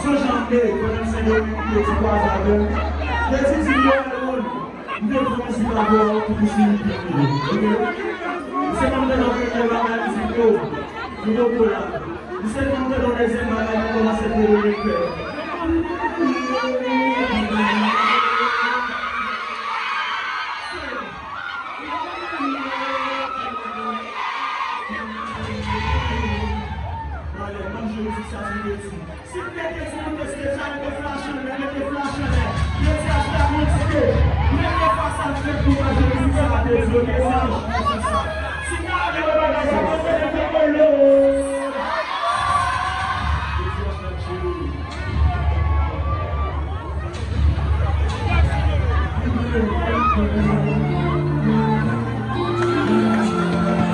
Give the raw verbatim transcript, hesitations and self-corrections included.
Jan m te, pandan m Sendomeng, m te ti kwaze avè m. Te di, di m, yo, Elwood, m te fè yon mizik avè w, pou si m te vini, oke? Se kòm te nan premye bagay, m di, yo, nou poko la. Li se kòm te nan dezyèm bagay, li kòmanse plede refè. Prale, mwen jwe mizik sa sou Beti. Si m te gen ti moun deja, mete flash anlè, mete flash anlè. Yo di H K monte. Mete fas a tèt pou manje mizik sa te di, oke, sa. Si m ta gen yon bagay sa, mwen te mete kolo. Yo di H K cheri.